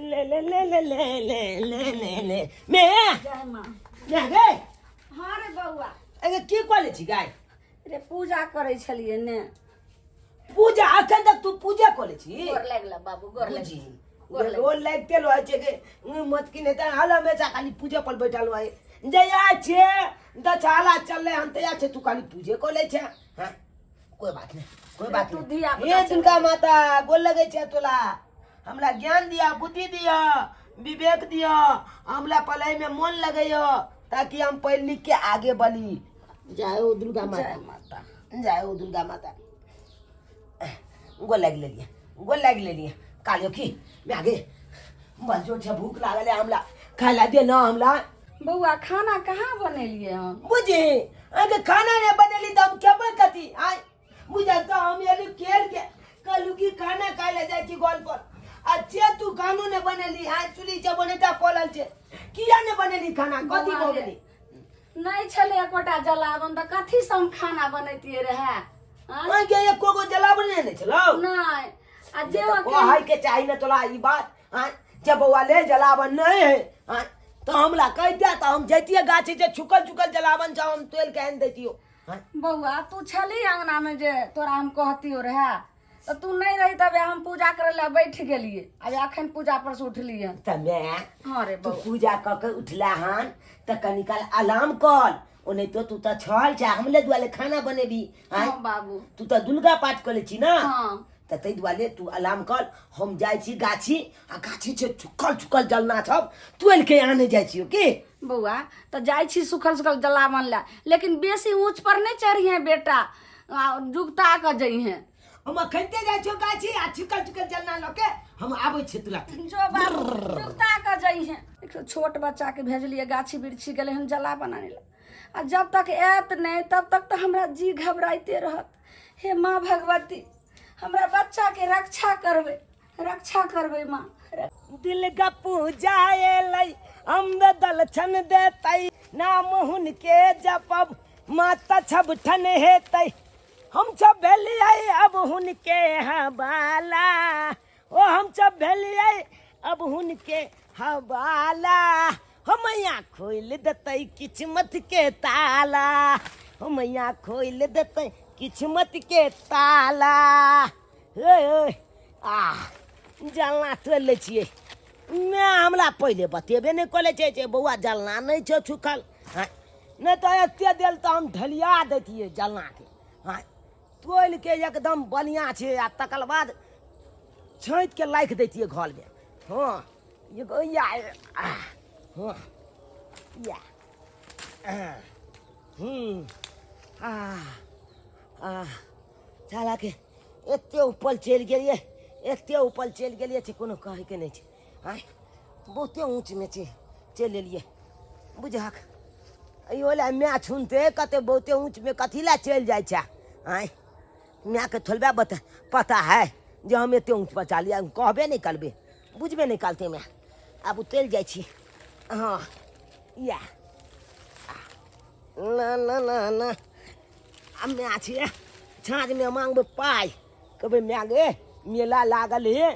ले ले ले ले ले ले ले ले ले मे जय माँ। मे गे। हाँ रे बौआ। अगे की कॉलेज छी गाय? रे पूजा करै छलियै ने। पूजा अखन तक तू पूजा कॉलेज छी? गोर लागल बाबू, गोर लागल। बुझी गोर लागल। गोर लागिते रहै छै के मत की नहि तऽ हाल हमेशा खाली पूजे पर बैठल रहै जया छै दछाला चललै हन तया छै, तू खाली पूजे कऽ लै छै। हाँ कोई बात नहीं, कोई बात तू नहीं। धिया पुता हे छै। दुर्गा माता गोर लगै छै तोला, हमरा ज्ञान दिया, बुद्धि दिया, विवेक दिया, हमरा पढ़ाई में मन लगैया ताकि हम पढ़ लिख के आगे बढ़ी। जय हो दुर्गा माता। जय माता। जय हो दुर्गा माता। गोर लागि लेलियै, गोर लागि लेलियै। कालियो की मैं आगे बल जोर से भूख लागल है, हमरा खाय ला दे ना हमरा। बौआ खाना कहाँ बनेलियै हम? बुझी अगे खाना नहीं बनेली तो हम खेबै कथी? आय बुझल तो हम एली खेल के कहलू कि खाना खाय ला जाइ छी गोल पर, अच्छे तू खानो नहीं बनेली। आय चुली छै बनेता पलल छै, किया नहीं बनेली खाना? कथी भऽ गेली? नहि छलै एकोटा जलावन तऽ कथी से हम खाना बनैतियै रहए? आय के एको गो जलावन नहि छलौ? नहि। आ जे कहै के चाही ने तोला ई बात। आय जब बौआ ले जलावन नहीं है, आय तो हमरा कहिते तऽ हम जैतियै गाछी जे छुकल छुकल जलावन छौ, हम तोलि के आनि दैतियौ। बौआ तू छली अंगना में जे तोरा हम कहतियो रहे, तऽ तू नहीं रही तबे हम पूजा करे ला बैठ गेलिए, अब अखन पूजा पर से उठलिए। तऽ मैं हाँ रे तू बौआ। पूजा कऽ के उठला हन तऽ कनी काल आराम कर, ओनाहितो तू तऽ छल छै हमले दुआरे खाना बनेबी। आँय? हाँ बाबू। तू तऽ दुर्गा पाठ करै छी ना? हाँ। तऽ ताहि दुआरे तू आराम कर, हम जाइ छी गाछी, आ गाछी छै छुकल छुकल जलना सब तोड़ि के आने जाइ छियौ की? बौआ तऽ जाइ छी सुखल सुखल जलावन ला, लेकिन बेसी ऊँच पर नहीं चढ़िहे बेटा, आ जुगता कऽ जइहे। हम अखनते जाइ छियौ गाछी आ छुकल छुकल जलना लऽ के हम आबै छियै तुरंत। जो बाबू जुगता कऽ जइहे। एक तो छोट बच्चा के भेजलियै गाछी बिरछी गेलै हन जलावन आनै ला, आ जब तक आयत नहि तब तक तऽ हमरा जी घबराइते रहत। हे माँ भगवती हमरा बच्चा के रक्षा करबै, रक्षा करबै माँ। दिल गप्पू जाए हम दल छन देतै, नाम हुनके जपब माता छब ठन हेतै, हम सब भेलियै अब हुनके हवाला, ओ हम सब भेलियै अब हुनके हवाला, हो मैया खोलि देतै किस्मत के ताला, हो मैया खोलि देतै किस्मत के ताला। हे आ जलना तोड़ि लै छियै। नहि हमरा पहिले बतेबे नहि करै छै जे बौआ जलना नहि छौ छुकल। हँ नहि तऽ एते देल तऽ हम ढलिया दैतियै जलनाके। हँ तोलि के एकदम बढ़िआँ छै, आ तकर बाद छाँटि के राखि दैतियै घरमे। हँ एगो या हँ या हूँ आ आ सालाके एते ऊपर चलि गेलियै, एते ऊपर चलि गेलियै छै कोनो कहैके नहि छै। आँय बहुते ऊँचमे छै चलि एलियै बुझहक। इहो लए माय छुनते कते बहुते ऊँचमे कथी लए चलि जाइ छै। आँय मायके थोड़बे बता पता है जे हम एते ऊँच पर चलियै, कहबे नहि करबै, बुझबे नहि करतै माय। आब उतरि जाइ छी। हँ इएह ना ना ना ना आ माय छियै साँझमे मांगबै पाइ, कहबै माय गे मेला लागल हे,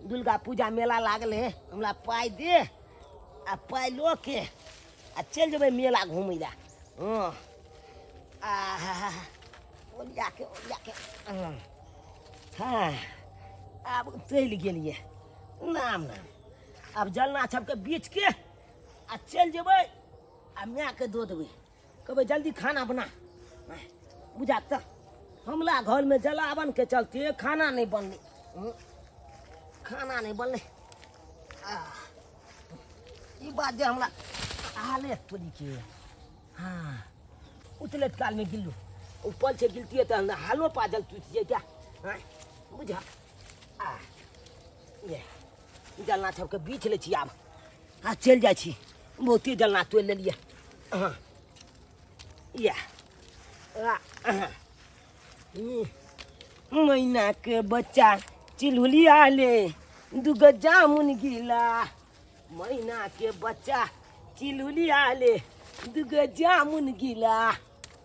दुर्गा पूजा मेला लागल हे, हमरा पाइ दे, आ पाइ लऽ के आ चलि जेबै मेला घुमै लए। हँ आ ओरिया के ओरिया के हँ आब चलि गेलियै नाम नाम। आब जलना सबके बेचके आ चलि जेबै आ मायके दऽ देबै, कहबै जल्दी खाना बना। बुझा तऽ हमरा घरमे जलावनके चलते खाना नहि बनलै, खाना नहि बनलै। ई बात जे हमरा हाले तोरीके। हाँ उतलैत कालमे गिल्लू ऊपर से गिलतियै तऽ हमरा हालो पाजल टूटि जैते। हाँ बुझा आ ये जलना सबके बीछ लै छी आब आ चलि जाइ छी, बहुते जलना तोड़ि लेलियै। हाँ इएह मैनाके बच्चा चिलहुलिया ले दूगो जामुन गिला, मैनाके बच्चा चिलहुलिया ले दूगो जामुन गिला।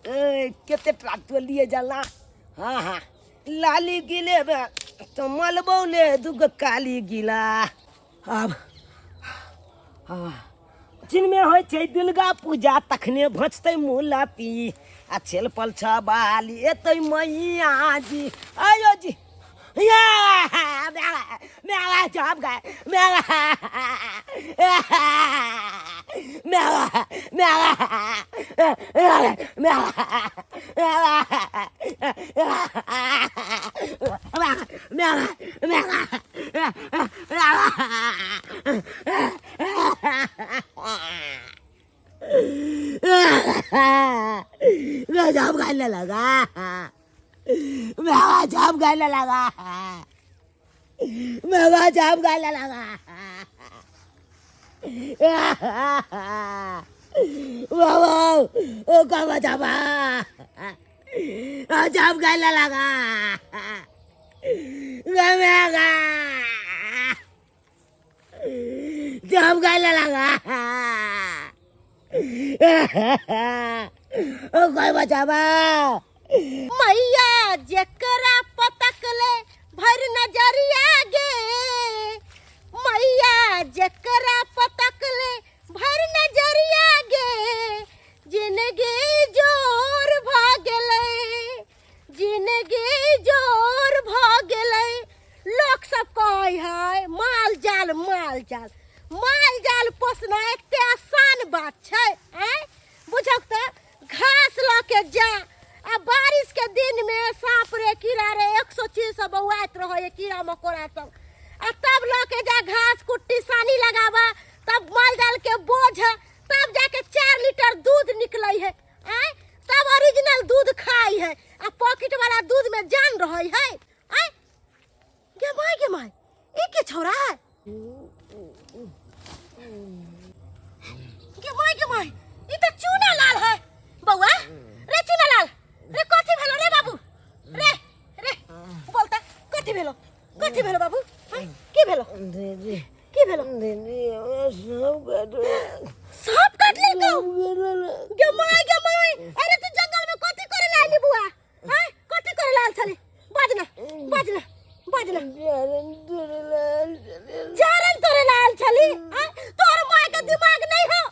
ए कते टा तोड़लियै जलना। हाँ हाँ लाली गिलेबे तऽ मलबौले दूगो काली गिला। आब हँ जिनमे होइ छै दुर्गा पूजा तखने भचतै मुलती आ छेल पल बाली एतै मैया जी आयो जी या मेरा जाम गए मेरा मेरा मेरा मेरा मेरा मैं जाम खाने लगा मैं जाम खाने लगा मैं जाम खाने लगा बाबा ओ का जामा जाम खाने लगा जाम खाने लगा ओ कोई बचावा। मैया जेकरा पतकले भर नजरिया गे, मैया जेकरा पतकले भर नजरिया गे, जिनगी जोर भ गेलै, जिनगी जोर भ गेलै। लोक सब कहै है माल जाल माल जाल माल जाल पोसना एते आसान बात छै। आँय बुझक तऽ घास लऽ के जा, आ बारिश के दिन में सांप रे कीड़ा रे 100 चीज सब बौआइत रहै है, कीड़ा मकोड़ा सब, आ तब लऽ के जा घास कुट्टी सानी लगाबा, तब माल जाल के बोझ, तब जाके 4 लीटर दूध निकलै है। आँय तब ओरिजिनल दूध खाइ है, आ पॉकेट वाला दूध में जान रहै है। आँय गे माय गे माय, ई के छौड़ा है? गे माय गे माय, ई त चूना लाल है। बौआ रे चूना लाल रे, कथी भेलो रे बाबू रे रे बोलता कथी भेलो, कथी भेलो बाबू? हाँ, की भेलो, दीदी की भेलो? दीदी सब काट सांप काट लेलकौ? गे माय गे माय, अरे तू जंगल में कथी करे ला आइली बुआ? हाँ कथी करे ला आइल छली? बाजना बाजना बाजना। जारन तोरे ला आइल छली? हाँ तोहर माय के दिमाग नहीं हो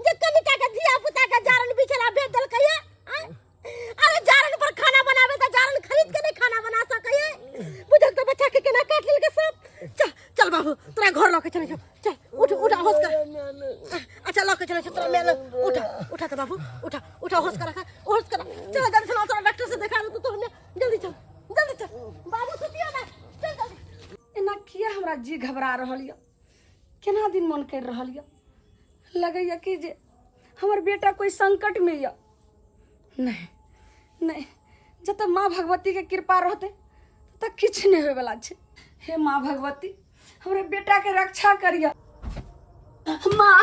जे कनिका के धिया पुता के जारन बिछला भेज देलकै है? हाँ? अरे जारन पर खाना बनावे त जारन खरीद के नहीं खाना बना सकै है। बुझल त बच्चा के केना काट लेलकै सब। चल चल बाबू तोरा घर लऽ के चलै छौ, चल उठ उठ होश कर। अच्छा लऽ के चलै छौ तोरा मेल, उठा उठा त बाबू उठा उठा, होश कर होश कर, चल जल्दी से तोरा डॉक्टर से देखा तो हमने, जल्दी चल जल्दी चल बाबू सुतियो ना, चल जल्दी। एना किया हमरा जी घबरा रहल यऽ, केना दिन मन करि रहल यऽ, लगैया कि जे हमर बेटा कोई संकट में यऽ। नहीं नहीं, जतऽ माँ भगवती के कृपा रहतै ततऽ किछु नहि होइवला छै। हे माँ भगवती हमरा बेटा के रक्षा करिअ। माँ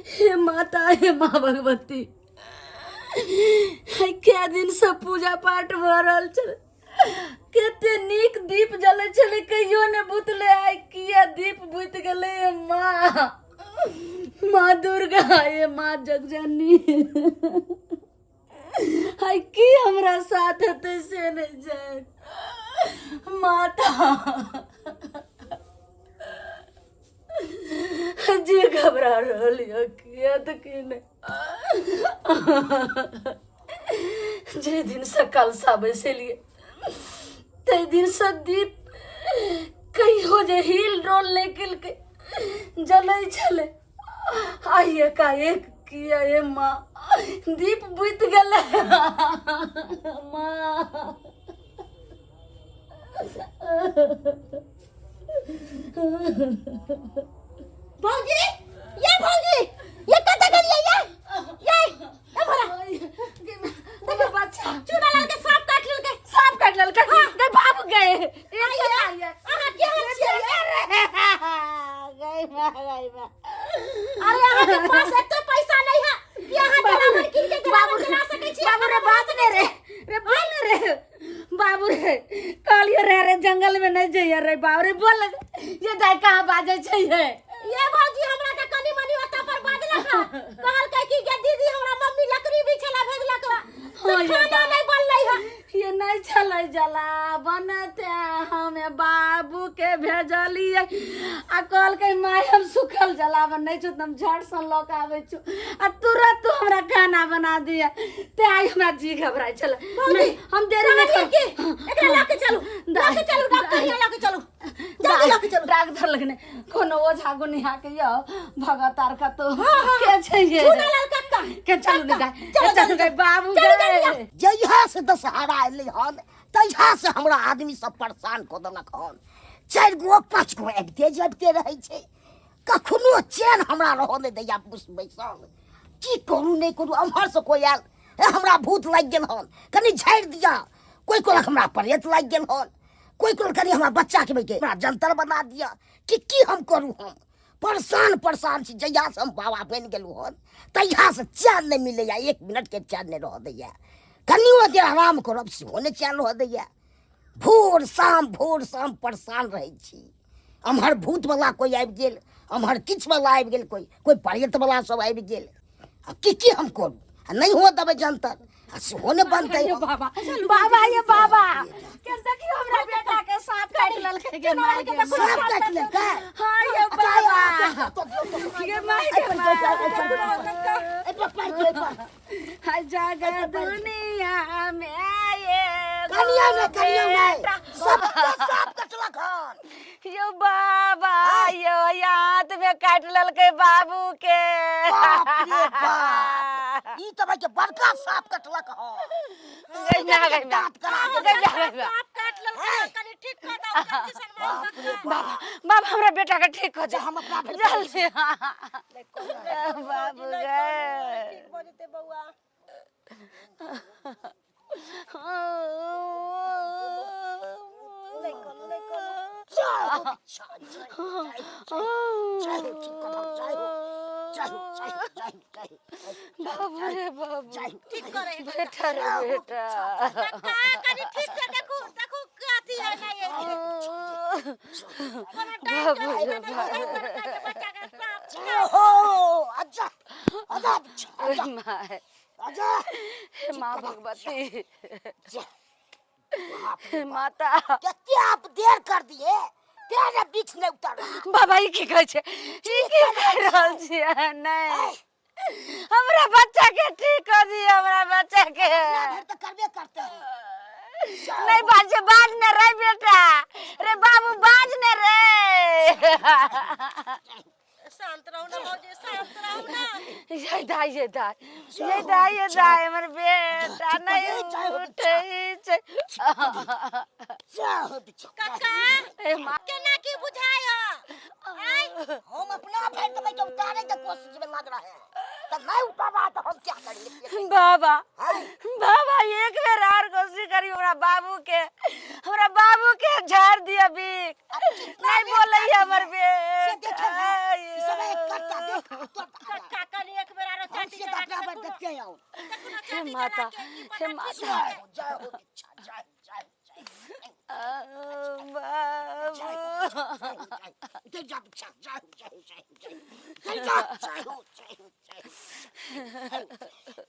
हे माता, हे माँ भगवती, कै दिन से पूजा पाठ भऽ रहल छलै, कते नीक दीप जलै छलै, कहियो नहि बुतलै, आइ किया दीप बुति गेलै? हे माँ, माँ दुर्गा, हे माँ जगजननी, आइ की हमरा साथ हेतै से नहि जानि। माता जी घबरा रहल यऽ किया तऽ की नहि। जे दिनसँ कलशा बैसेलियै ताहि दिनसँ दीप कहियो जे हिल डोल नहि केलकै, जलै छलै, आइ एकाएक किया हे माँ दीप बुझि गेलै? माँ भौजी ये भौजी ये कतऽ गेलियै ये ये ए भोला देखो बच्चा चूना लाल के सांप काट लेलकै। सांप काट लेलकै? गए बाबू गए। अहाँ केहन छियै ये? गई माँ गई माँ। अरे अहाँ के पास एते पैसा नहीं है कि अहाँ जलावन कीन के जलावन जला सकै छी। बाबू रे बात ने रे रे बोल ने रे बाबू रे, कहलियो रे रे जंगल में नहीं जइए रे बाबू रे, बोल ये दाई कहाँ बाजे छै ये? ये भौजी हमरा के कनी मनी ओता पर बाजलक ह, कहलकै कि गे दीदी हमरा मम्मी लकड़ी बिछेला भेजलक ह, से हाँ, ये खाना नहीं बनलै हन। ये नहीं चलै जला बनते हमे बाबू के भेजलियै आ कहलकै माय हम सुखल जलावन नहि छौ तऽ हम झट सँ लऽ कऽ आबै छौ आ तुरंत तू हमरा खाना बना दिए ते आइ हमरा जी घबराइ छलै। नहि, हम देरी नहि कहलियै की करब। एकरा लऽ के चलू, लऽ के चलू, डॉक्टर हियाँ लऽ के चलू, जल्दी लऽ के चलू। डॉक्टर लगने कोनो ओझा गुनिया के यौ भगत आर कतौ के छै ये? चूनालाल कक्का। के चलू ने गाय। चलो, चलू चलो, गाय बाबू चलू, गए। जल्दी। जहिया से दशहरा एलै हन तहिया से हमरा आदमी सब परेशान कऽ देलक हन। 4 गो 5 गो अबिते जबिते रहै छै, कखनो चैन हमरा रहऽ नहि दैया। बैसल की करू नहि करू, एम्हरसँ कोइ आयल, हे हमरा भूत लागि गेल हन कनि झाड़ि दिअ, कोइ कहलक हमरा प्रेत लागि गेल हन, कोइ कहलक कनि हमरा बच्चाके हमरा जंतर बना दिअ, कि की हम करू। हम परेशान परेशान छी। जहियासँ हम बाबा बनि गेलहुँ हन तहियासँ चैन नहि मिलैया, 1 मिनटके चैन नहि रहऽ दैया, कनियो देर आराम करब सेहो नहि चैन रहऽ दैया। भोर शाम भोर शाम परेशान रहै छी। एम्हर भूतवला कोइ आबि गेल, एम्हर किछुवला आबि गेल, कोइ कोइ प्रेतवला सब आबि गेल। आ की की हम करू, आ नहि हुअ देबै जंतर आ सेहो नहि बनतै। ये बाबा, बाबा, ये बाबा के देखियो हमरा बेटा के सांप काटि लेलकै गे माय गे। सांप काटि लेलकै? हाँ ये बाबा, ये माय गे माय। हाय जग दुनिया में ये कनिया ने, कनिया ने सब सांप कटलक हन। यो बाबा, यो हाथ में काटि लेलकै बाबू के। बाप रे बाप, ई तऽ भाई के बड़का सांप कटलक हन। गई ना, गई ना। दाँत करा गई ना, गई ना। सांप काटि लेलकै हन, कनि ठीक कऽ दौ, कंडीशन मारि बाप रे बाप। बाबा हमरा बेटा के ठीक हो जा, हम अपना भरि जल्दी बाबू गे। ठीक भऽ जेतै बौआ। नहि करू, नहि करू। जय हो बिच्छा, जय हो, जय हो, जय हो, ठीक कऽ दौ, जय हो, जय हो, जय हो, जय हो, जय हो, बाबू रे बाबू। जय हो। ठीक करे बेटा रे बेटा। कक्का, कनि ठीक से देखू, देखू कथी है नहि है। कोनो डाइन बाबू के रे नहि है, बच्चा के सांप। जय हो, आजा आजा बिच्छा, आजा। My. आजा। हे माँ भगवती। जय। हे माता। कते आप देर कर दिए, तेरे बीच नहीं उतर रहा। बाबा ई की कहै छै, ई की कहि रहल छियै? नहि, हमरा बच्चा के ठीक कर दिअ, हमरा बच्चा के। अपना भर तो करबे करते हैं। नहीं बाज, बाज न रे बेटा रे बाबू, बाज न रे। शांत रहू ना भौजी, शांत रहू ना। ये दाई, ये दाई, ये दाई, ये दाई, हमर बेटा नहीं उठै छै। जय हो बिच्छा। कक्का। हे माँ। केना की बुझाय? आय हम अपना भर तो मैं उतारे के कोशिश में लग रहा है, तो नहीं उतर रहा तो हम क्या करेंगे? बाबा, बाबा, एक बेर आर कोशिश करी, हमरा बाबू के, हमरा बाबू के झाड़ दिया बीक। नहीं बोलै हमर से बेटा। देखे ना, इस समय एक कट्टा देख तो कक्का, कनि एक बेर आरो हम चाटी से चला अपना के भर देखू ना। देखते हैं और। देखू ना हे चाटी चला माता, के, की हे पता ठीक माता। जय हो, जय हो बिच्छा, जय हो, जय हो, जय हो। बाबू। जय हो, जय हो, जय हो। जय जा बिच्छा, जय हो, जय हो, जय हो, जय हो। जय जा, जय हो, जय हो, जय हो।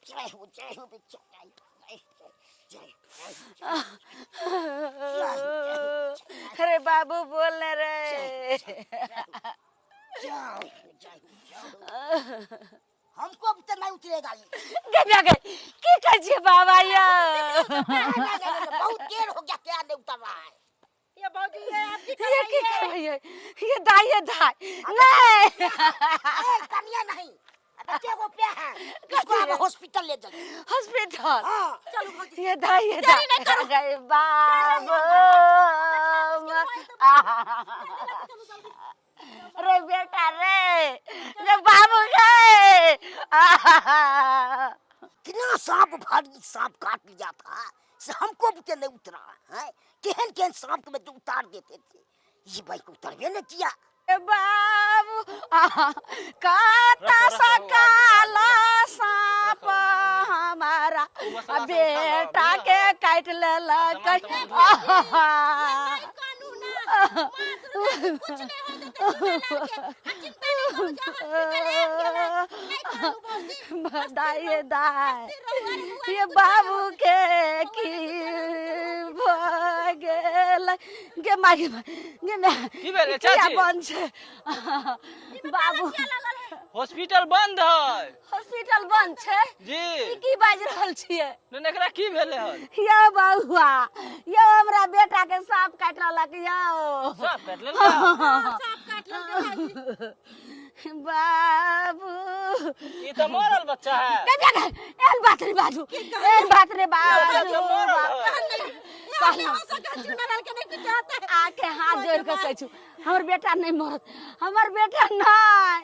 जय हो, जय हो बिच्छा, जय हो, जय हो, जय हो, जय हो, जय हो। अरे बाबू बोल न रे। जय हो, जय हो, जय हो। हमको अब तो नहीं उतरेगा ये। गया गए की कहै छियै बाबा यौ? नहीं, नहीं, नहीं, नहीं, बहुत देर हो गया, क्या नहीं उतर रहा है? ये भौजी, ये आप की ये की करबै ये? ये दाई, ये दाई नहीं। ए, कनिया नहीं, अबे वो पे है, इसको आप हॉस्पिटल ले जाइए। हॉस्पिटल? हाँ। चलू भौजी। ये दाई, ये देरी दाई नहीं करू। गए बाबू रे, बेटा रे, रे बाबू गए। इतना सांप, भारी सांप काट लिया था से हमको भी तो नहीं उतरा है। केहन केहन सांप को मैं तो उतार देते थे, ये भाई को उतरबे नहीं किया। बाबू काता सकाला सांप हमारा बेटा के काटि लेलक। कानू ना, माँ दुर्गा के कुछ नहीं हो जेतै, चूना लाल के। आ चिंता नहीं। हॉस्पिटल आबि गेलै। नहि कानू भौजी, दाइ दाइ, अस्थिर रहू, अरे बौआ, ये कुछो बाबू नहि के की भऽ गेल? गे माय, गे माय, गे माय। की भेलै किया चाची? बंद छै बाबू? हॉस्पिटल बंद है। हॉस्पिटल बंद छै? जी। ई की बाजि रहल छियै? नहि नहि, एकरा की भेलै हन? यौ बौआ यौ, हमरा बेटा के सांप काटि लेलक यौ। सांप काटि लेलकै? साँप काटि लेलकै भाईजी। बाबू, ई तऽ मरल बच्चा है। एहन बात नहीं बाजू, एहन बात नहीं बच्चा बाजू। तऽ मरल है। नहि हो सकै, चुनल के नहि कुछ होता है। आके हाथ जोड़ के कहै छु, हमर बेटा नहीं मरत, हमर बेटा नहीं।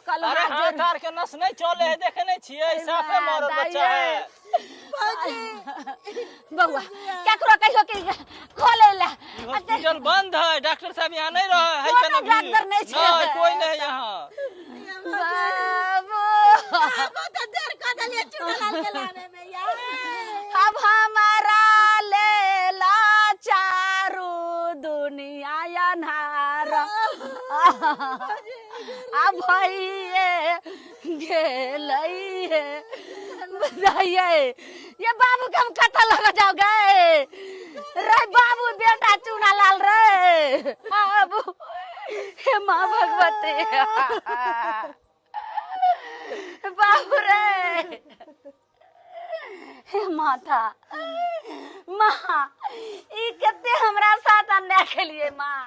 कहलहुँ अरे हाथ हाथ जोड़ आर के नस नहीं चले है, देखे नहीं छियै, साफे मरल बच्चा है। बौआ, केकरो कहियो कि खोले ला। ई हॉस्पिटल बंद है, डॉक्टर साहब यहाँ नहीं रहे है। कोनो केना भी? डॉक्टर नहीं छै। नहीं, कोई नहीं यहाँ। बाबू, बाबू तऽ देर कऽ देलियै चुनलाल के लाबे में यार। अब हमारा लेला चारू दुनिया अन्हार, अब भइए गेलै हे। बताइए, ये बाबू के हम कतऽ लग जाओ गए रे? बाबू, बेटा चूना लाल रे बाबू, हे माँ भगवती, बाबू रे, हे माता, माँ, ई कते हमरा साथ अन्याय केलिए माँ।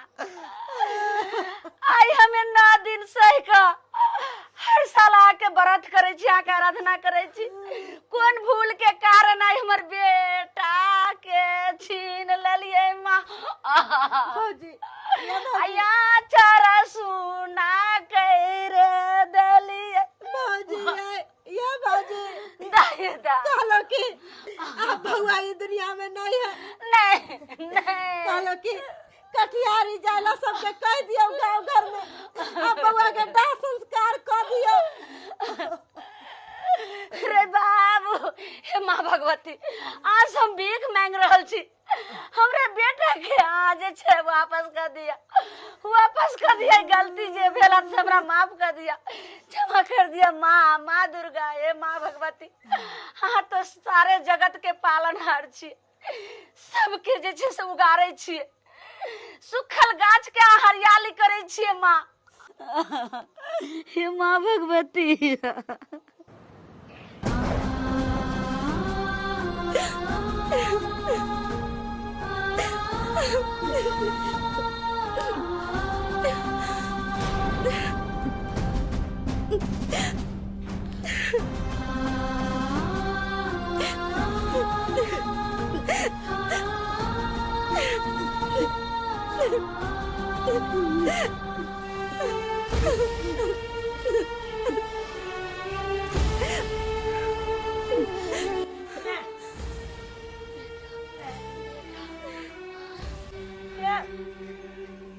आइ हमे 9 दिन सहि कऽ हर साल आके व्रत करै छी, आके आराधना करै छी। कोन भूल के कारण आइ हमर बेटा के छीन लेलिए माँ? भौजी, ये भौजी, आया चारा सुना कर देलिए। भौजी, ये भौजी। दाई दा। कहलो कि अब बउआ ई दुनिया में नहीं है। नहीं नहीं। कहलो कि कटिहारी जाइला सबके कह दियो, गांव घर में अब बउआ के दाह संस्कार कर दियो। रे बाबू, हे माँ भगवती, आज हम भीख मांग रहल छी, हमरे बेटा के आज जे छै वापस कर दिया, वापस कर दिया। गलती जे भेल से हमरा माफ कर दिया, क्षमा कर दिया माँ। माँ दुर्गा, हे माँ भगवती, अहाँ तो सारे जगत के पालनहार छी, सबके जे छै से उगारै छियै, सुखल गाछ के अहाँ हरियाली करै छियै माँ। हे माँ भगवती।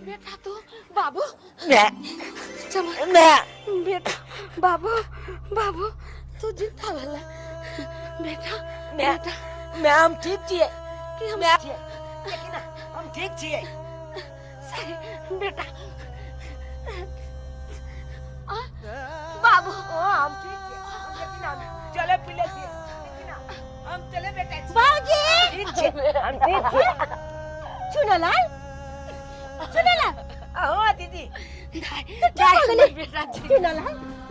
बेटा, तू बाबू, चलो बेटा। बाबू, बाबू, तू जिंदा भेला बेटा। बेटा, मैं हम ठीक छियै। कि हम मैं छियै, लेकिन हम ठीक छियै। सही बेटा। आ, बाबू। हाँ, हम ठीक छियै हम, लेकिन हम चले पिले छियै, लेकिन हम चले बेटा छियै। बाबूजी। ठीक छियै, हम ठीक छियै। चुनलाल, चुनलाल। हाँ दीदी। दाइ, बेटा। चुनलाल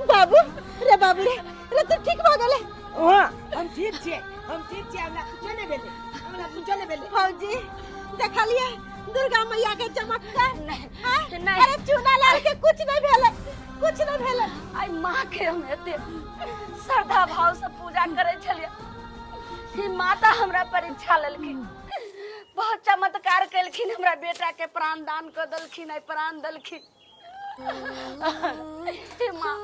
बाबू रे, बाबू रे, रे तू ठीक भऽ गेलै? हाँ, हम ठीक छियै, हम ठीक छियै। हमरा कुछो नहि भेलै, हमरा कुछो नहि भेलै। भौजी, देखलियै दुर्गा मैया के चमत्कार? नहीं। हाँ? नहीं। अरे चुनालाल के कुछ नहीं भेलै, कुछ नहीं भेलै। आइ माँ के हम एते श्रद्धा भाव से पूजा करै छलियै, ई माता हमरा परीक्षा लेलखिन, बहुत चमत्कार केलखिन, हमरा बेटा के प्राण दान कऽ देलखिन, आइ प्राण देलखिन। हे माँ,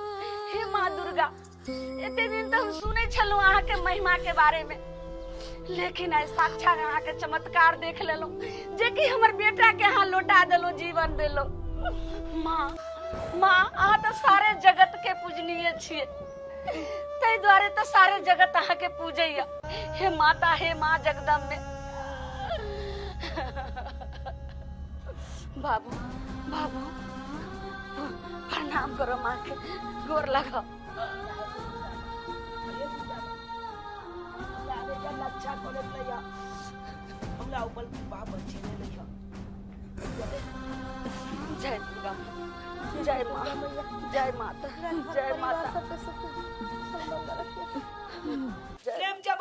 हे माँ दुर्गा, एते दिन तऽ हम सुनै छलहुँ अहाँके महिमा के बारे में, लेकिन आइ साक्षात अहाँके चमत्कार देख लेलहुँ, जे कि हमर बेटा के अहाँ लौटा देलहुँ, जीवन देलहुँ। माँ, माँ, अहाँ तऽ सारे जगत के पूजनीय छियै, ताहि दुआरे तऽ सारे जगत अहाँके पूजैया। हे माता, हे माँ जगदम्बे। बाबू, बाबू। प्रणाम करो माँ के, गोर लगाओ। अच्छा करैत रहिया, हमरा ऊपर कृपा बचेने रहिया। जय दुर्गा माँ, जय माँ, जय माता, जय माता। प्रेम जब